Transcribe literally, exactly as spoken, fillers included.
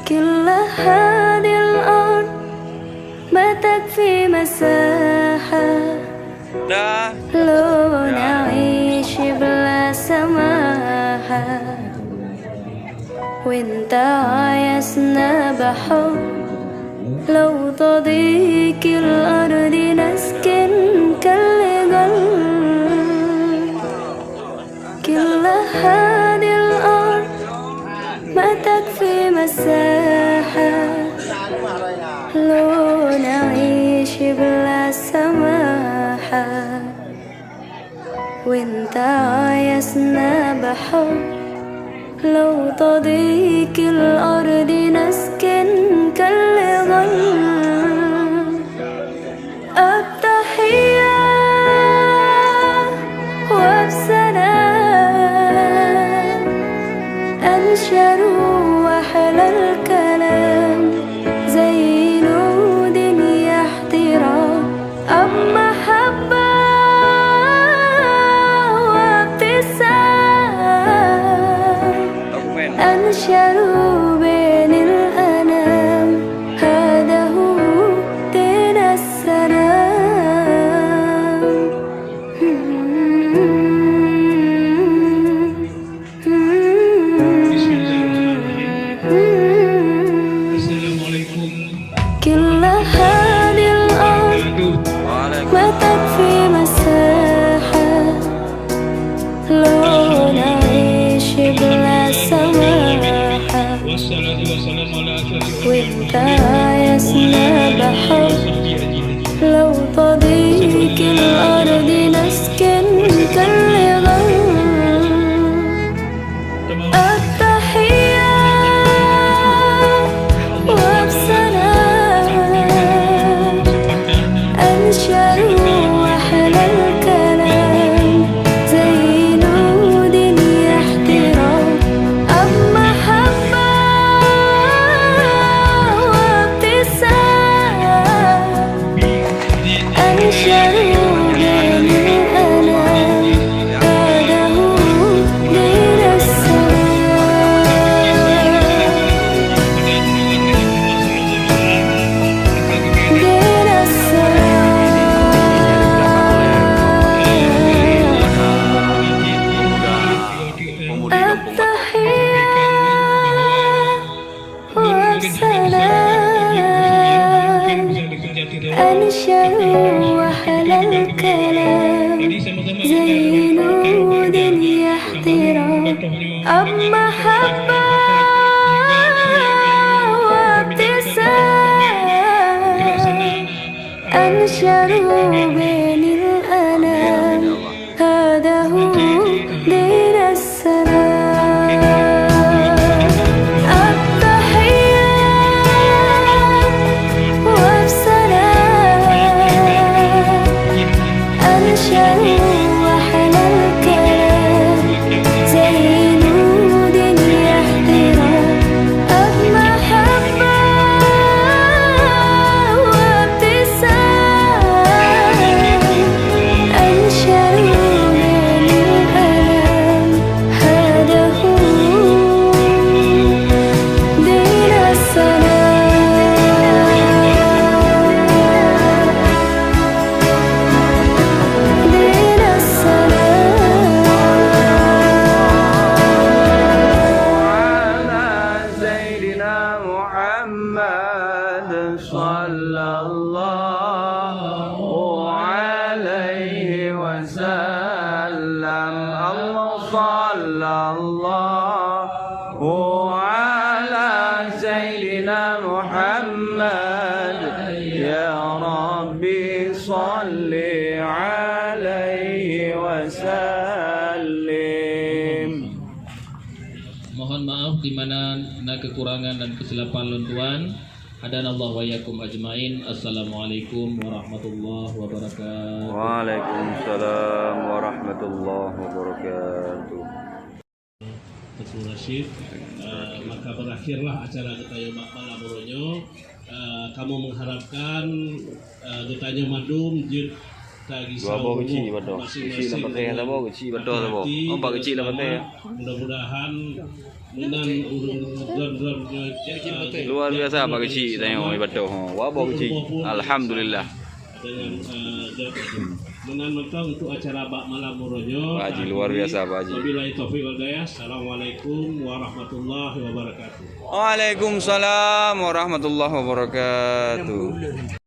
كل هذه الأرض ما تكفي مساحة. Dah. لو نعيش بلا سماحة. وانت عايزنا بحب، لو تضيق الأرض نسكن كالغل. كل هذه الأرض ما تكفي مساحة، لو نعيش بلا سماحة. وانت عايزنا بحب، لو تضيق الأرض نسكن كالغل. التحية والسلام، أنشر أحلى الكلام، زينوا دنيا احترام، أب محبة وابتسام. أنشروا بين الأنام، هذا هو دين السلام. كل هذه الأرض ما تكفي مساحة، لو نعيش بلا سماحة. وانت عايزنا بحب، لو تضيق الأرض نسكن كالغل. التحية والسلام، أنشروا أحلى الكلام، زينوا دنيا احترام، أب محبة وابتسام. أنشروا بين الأنام، هذا هو دين السلام. دين السلام. التحية والسلام، أنشروا أحلى الكلام، زينوا دنيا احترام، أب محبة وابتسام. أنشروا بين الأنام، هذا هو دين السلام. التحية والسلام، أنشروا أحلى الكلام، زينوا دنيا احترام، أب محبة وابتسام. أنشروا بين الأنام، هداه دين السلام. دين السلام. على سيدنا محمد صلى الله عليه وسلم. اللهم صل الله على سيدنا محمد. يا ربي صل عليه وسلم. Mohon maaf di mana na kekurangan dan kesilapan lôn tuan. Hadanallahu wa iyyakum ajmain. Assalamualaikum warahmatullahi wabarakatuh. Waalaikumsalam warahmatullahi wabarakatuh. Teungku Rashid, eh, maka berakhirlah acara geutanyoe malam uroe nyoe. Eh, kamoe mengharapkan, eh, geutanyoe mandum jeuet tagisa Dua boh keuchik badoh. Keuchik lam patéh saboh, keuchik badoh saboh. Hati-hati, oh, empat keuchik lam patéh. Mudah-mudahan meunan ureueng droeneuh, eh, Luar biasa, Pak Keuchik, tanyoe ibadah. Ho, wah, boh keuchik. Alhamdulillah. Dengan, eh, meunan mantong untuk acara bak malam uroe nyoe. Pak Haji, luar biasa, Pak Haji. Wabillahi taufiq wal hidayah. Assalamualaikum warahmatullahi wabarakatuh. Waalaikumsalam warahmatullahi wabarakatuh.